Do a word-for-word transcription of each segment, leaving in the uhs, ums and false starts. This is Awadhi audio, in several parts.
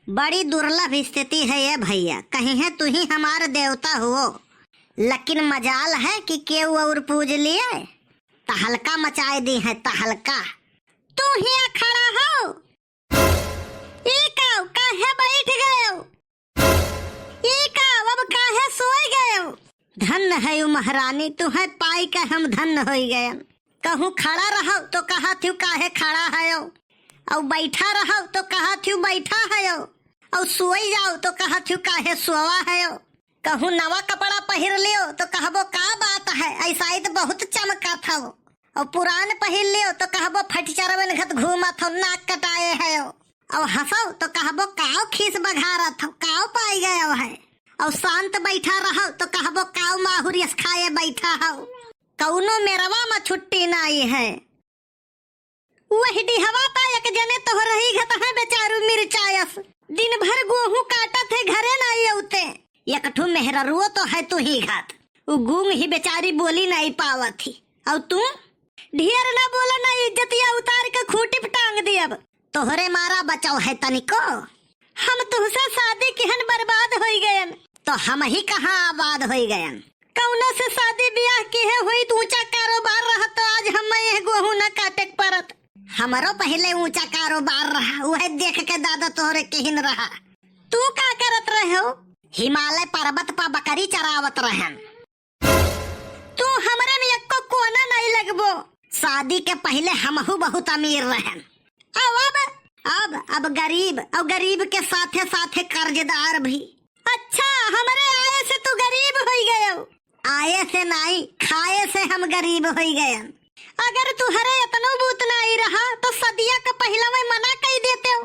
बड़ी दुर्लभ स्थिति है ये भइया, कहिहैं तुहीं हमार देवता हुओ, लेकिन मजाल है कि केहू और पूज लिए, तहलका मचाए दिहैं, तहलका। तू हियाँ खड़ा हो, ई का, काहे बैठ गयो? ई का, अब काहे सोए गयो? धन्य हयू महारानी, तुहैं पाइके हम धन्य होइ गयन। कहूँ खड़ा रहौ तो कहत ह्यू काहे खड़ा हयो, अउ बैठा रहौ तो कहत ह्यू बैठा हयो, अउ सोई जाओ तो कहत ह्यू काहे सोवा हयो। कहूँ नवा कपड़ा पहिर लियो तो कहबो का बात है, ऐसा ही तो बहुत चमकत हौ। अउ पुरान पहिर लियो तो कहबो फटिचरवन घत घूमत हौ, नाक कटाए हयो। अउ हँसौ तो कहबो काव खीस बघारत हौ, काव पाई गयो है। अउ शांत बैठा रहौ तो कहबो काव माहुर यस खाए बैठा हौ। कउनो मेरवा म छुट्टी नाई है। वही डिहवा ता एक जने तोहरही घत हैं बेचारू मिर्चायस। दिन भर गोहूँ काटत है, घरे नाई अउते। एक ठू मेहररुओ तो है तुही घत। उ गूंग ही बेचारी बोली नाई पावत ही। अउ तू? ढेर ना बोला, ना इज्जतिया उतार के खूंटी पे टांग दियब। तोहरे मारा बचाव है तनिको। हम तुहसे शादी किहन बर्बाद होई गयन। तो हमही कहाँ आबाद होई गयन? कउनो से शादी बियाह किहे होई तो ऊंचा कारोबार रहत तो आज हम्मे यह गोहूँ न काटे के परत। हमरो पहिले ऊंचा कारोबार रहा, उहे देख के दादा तोहरे किहिन रहा। तू का करत रहो? हिमालय पर्वत पा बकरी चरावत रहन। तू हमरे में एक्को कोना नाई लगबो। शादी के पहिले हमहू बहुत अमीर रहन। अब, अब, अब, अब गरीब, अउ गरीब के साथे साथे कर्जदार भी। अच्छा, हमरे आए से तू गरीब होई गयो? आए से नाई, खाए से हम गरीब होई गयन। अगर तुहरे एतनो बूत नाई रहा तो सदिया के पहिलवे मना कई देते हो।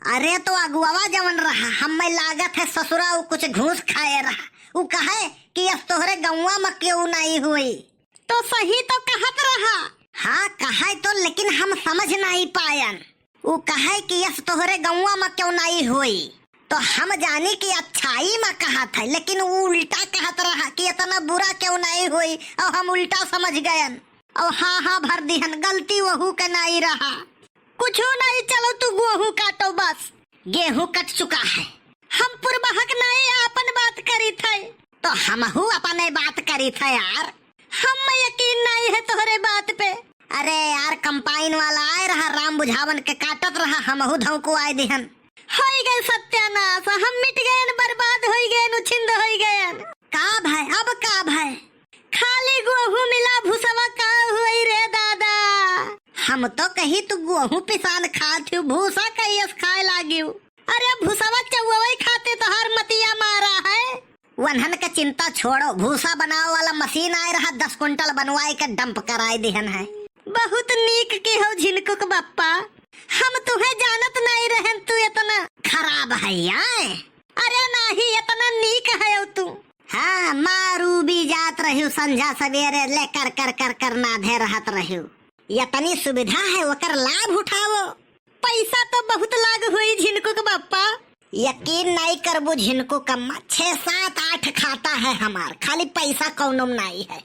अरे तो अगुआवा जवन रहा, हम्मे लागत है ससुरा उ कुछ घूस खाए रहा। उ कहे कि यस तोहरे गौवा म केहू नाई होई। तो सही तो कहत रहा। हाँ कहे तो, लेकिन हम समझ नाई पायन। उ कहे कि यस तोहरे गौवा म केहू नाई होई। तो हम जानी कि अच्छाई म कहत है, लेकिन उ उल्टा कहत रहा कि इतना बुरा केहू नाई होई, अउ हम उल्टा समझ गयन। अउ हाँ हाँ भर दिहन, गलती वहू के नाई रहा। कुछो नाई, चलो तू गोहूँ काटो बस। गेहूँ कट चुका है। हम पुरबहक नाई आपन बात करी थे। तो हमहू अपने बात करी थे यार। हम यकीन नाई है तोहरे बात पे। अरे यार, कंपाइन वाला आए रहा, राम बुझावन के काटत रहा, हमहू धौंको आए दिहन। होई गए सत्यानाश, हम मिट गए, बर्बाद होई गए, उछिंद होई गए। का भाई, अब का भाई? खाली गोहूँ मिला भूसवा का होई रे दादा? हम तो कही तू गोहूँ पिसान खात हूँ, भूसा कहियस खाए लागियो। अरे भूसवा चौवई खाते तोहार मतिया मारा है। वन्हन के चिंता छोड़ो, भूसा बनावे वाला मशीन आए रहा, दस कुंटल बनवाए के डंप कराए दिहन है। बहुत नीक के हो झिनकुक बप्पा, हम तुहे जानत नहीं रहन तू इतना खराब है यार। अरे नाही, इतना नीक है तू। हाँ, मारू भी जात रह्यू संझा सवेरे ले कर कर कर कर नाधे रहत रह्यू। यतनी सुविधा है, ओकर लाभ उठावो। पैसा तो बहुत लाग हुई झिनकुक बप्पा। यकीन नाई करबू झिनकुक अम्मा, छह सात आठ खाता है हमार, खाली पैसा कौनो में नाई है।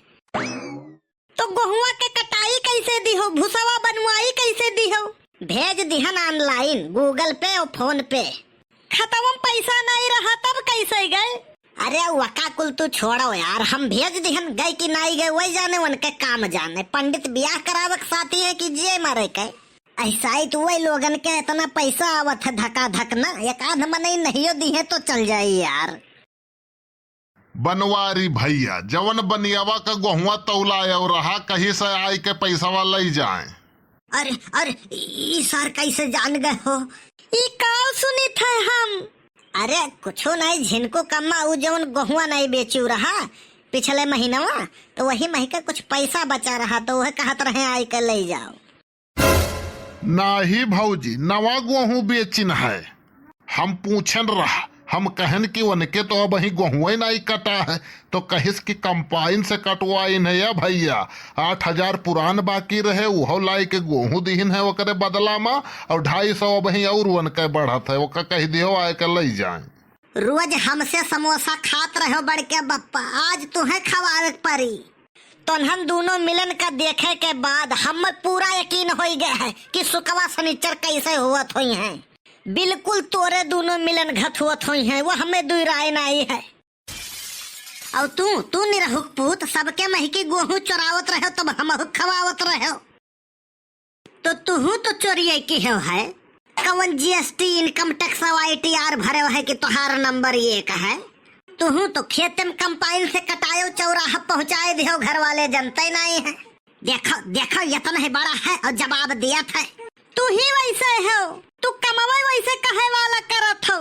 तो गोहुआ के कटाई कैसे दिहो, भुसवा बनवाई कैसे दिहो? भेज दिहन online, Google Pay और PhonePe। खतवा में पैसा नाई रहा तब कैसे गए? अरे वका कुल तू छोड़ो यार, हम भेज दिहन, गए कि नाई गए वही जाने, उनके काम जाने। पंडित बियाह करावे के साथी है कि जिए मरे के। ऐसा ही तो वही लोगन के इतना पैसा आवत है धका धक ना, एक आध मनई नहियो दिहे तो चल जाई यार। बनवारी भैया, जवन बनियावा का गोहुआ तौलायो रहा, कहीं से आइके पैसवा लई जाए। अरे, अरे, ई सार कैसे जान गए हो? ई काव सुनित है हम? अरे, कुछो नहीं, झिनको कम्मा ऊ जवन गोहुआ नहीं बेचू रहा पिछले महीनवा, तो वही महीका कुछ पैसा बचा रहा, तो वह कहत रहे आइके लई जाओ। नाही भौजी, नवा गोहूँ बेचिन है। हम पूछन रहा, हम कहन कि उनके तो अबहीं गोहुए नाई कटा है, तो कहिस कि कंपाइन से कटवाइन है या भैया, आठ हजार पुरान बाकी रहे, उहो लाइके गोहूँ दिहिन है ओकरे बदला मा, और ढाई सौ अबहीं और उनके बढ़त है, ओका कह दियो आइके लई जाए। रोज हमसे समोसा खात रहो बड़के बप्पा, आज तुहें खवावे के परी। तोन्हन दूनो मिलन का देखे के बाद हम्मे पूरा यकीन होई गए है कि सुकवा सनिचर कैसे होत होई हैं। बिल्कुल तोरे दूनों मिलन घथुअत होइहैं, वो हमें दुइ राय नाई है। अउ तू, तू निरहुक पूत, सबके मइँ की गोहूँ चोरावत रहेउ, तब हमहू खवावत रहेउ। तो तुहू तो चोरिये किहेउ है। कवन GST, income tax अउ ITR भरेउ है कि तोहार नंबर एक है? तुहू तो खेते में कंपाइन से कटाएउ, चौराहा पहुँचाए दिहेउ, घर वाले जनते नाई है। देखो, देखो, यतन ही बड़ा है अउ जवाब दियत है। तू ही वैसे हो, तू कमवे वैसे कहे वाला करत हो।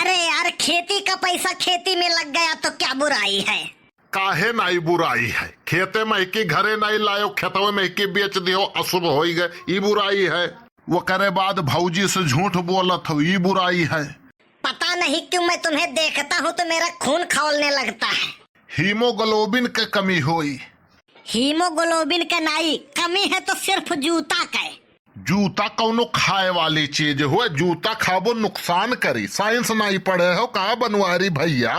अरे यार, खेती का पैसा खेती में लग गया तो क्या बुराई है? काहे नाई बुराई है? खेते में की घरे नाई लायो, खेतवे में की बेच दियो, अशुभ होई गए, ई बुराई है? ओकरे बाद भौजी से झूठ बोलत हो, ई बुराई है? पता नहीं क्यों मैं तुम्हें देखता हूँ तो मेरा खून खौलने लगता है। हीमोग्लोबिन के कमी होई। हीमोग्लोबिन के नाई, कमी है तो सिर्फ जूता के। जूता कौनो खाए वाली चीज हुए? जूता खाबो नुकसान करी। साइंस नाई पढ़े हो का बनवारी भैया?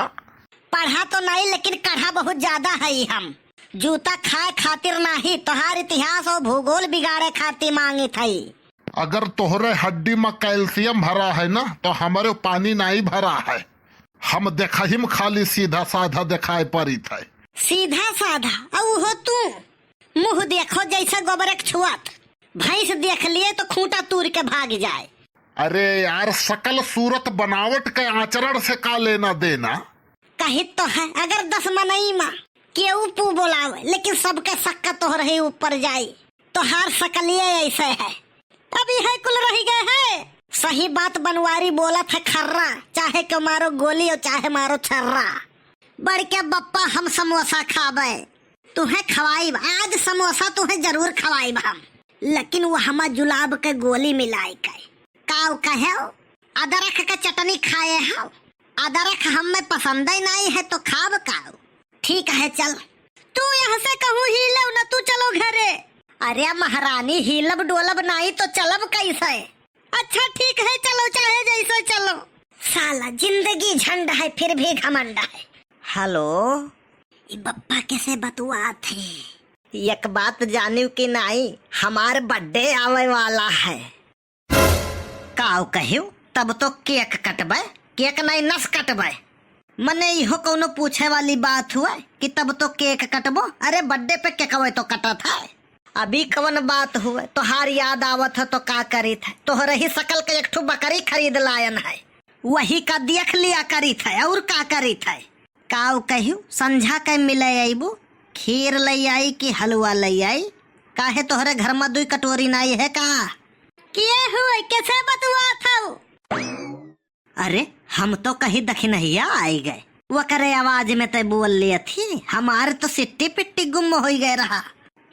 पढ़ा तो नाई, लेकिन कढ़ा बहुत ज्यादा है हम। जूता खाए खातिर नाहीं, तोहार इतिहास अउ भूगोल बिगाड़े खातिर मांगित हई। अगर तोहरे हड्डी में कैल्शियम भरा है ना, तो हमरे पानी नाई भरा है। हम देखहिम खाली सीधा साधा देखाए परित है। सीधा साधा? अउ हो तू, मुँह देखो जैसे गोबरक छुआत। भैंस देख लिए तो खूंटा तूर के भाग जाए। अरे यार, शकल सूरत बनावट के आचरण से का लेना देना? कहित तो है, अगर दस मनई मा केऊ पू बोलावे, लेकिन सबके शक तोहरे ही ऊपर जाई। तोहार शकलिये ऐसे है। अब यह कुल रहि गए है। सही बात बनवारी बोलत है खर्रा, चाहे के मारो गोली अउ चाहे मारो छर्रा। बड़के बप्पा हम समोसा खाबे, तुहें खवाइब, आज समोसा तुहें जरूर खवाइब हम, लेकिन वो हमा जुलाब के गोली मिलाई के। काव कहेव, अदरक के चटनी खाए हव, अदरक हमें पसंद ही नाई है तो खाब काव। ठीक है चल। तू यहाँ से कहूँ हिलेव न, तू चलो घरे। अरे महारानी, हिलब डोलब नाई तो चलब कैसे? अच्छा ठीक है, चलो चाहे जैसे चलो। साला जिंदगी झंड है फिर भी घमंड है। हेलो। ई बप्पा कैसे बतुआत है? एक बात जानिव कि नाई, हमार birthday आवे वाला है। काव कहियो, तब तो cake कटबे, cake नाई नस कटबे। मने इहो कौनो पूछे वाली बात हुए कि तब तो cake कटबो? अरे birthday पे cake तो कटत है। अभी कवन बात हुए, तोहार याद आवत है तो का करित है? तोहरे ही शकल के एक ठो बकरी खरीद लायन है, वही का देख लिया करित है, और का करित है? काव कहियो, संझा के मिले अइबू, खीर लइ आई कि हलवा लइ आई? काहे तोहरे घर में दुई कटोरी नाई है का? के हुए, कैसे बतुआत हऊ? अरे, हम तो कही दखिनहिया आई गए, वकरे आवाज में ते बोल लिए थी, हमार तो सिट्टी पिट्टी गुम होई गए रहा।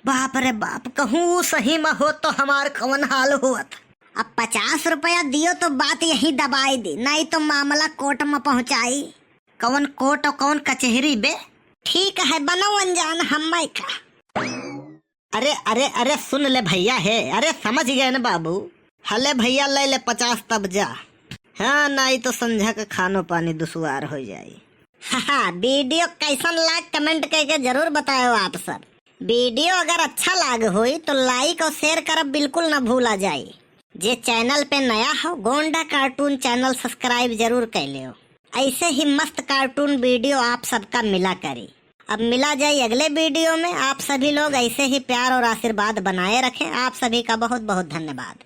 बाप रे बाप, कहूँ सही में हो तो हमार कवन हाल होत। अब पचास रुपया दियो तो बात यहीं दबाई दी, नाई तो मामला कोर्ट में पहुँचाई। कवन कोर्ट और कवन कचहरी बे? ठीक है, बनो अनजान हम्मै का। अरे, अरे, अरे, सुन ले भैया हे, अरे समझ गए न बाबू। हले भैया, ले ले पचास तब जा। हाँ, नाई तो संझा के खानो पानी दुश्वार हो जाई। हाँ, video कैसन लाग comment करके जरूर बतायो आप सब। Video अगर अच्छा लाग होई तो like और share करब बिल्कुल ना भूला जाई। जे channel पे नया हो, गोंडा cartoon channel subscribe जरूर कर लियो। ऐसे ही मस्त cartoon video आप सबका मिला करी। अब मिला जाए अगले video में। आप सभी लोग ऐसे ही प्यार और आशीर्वाद बनाए रखें। आप सभी का बहुत बहुत धन्यवाद।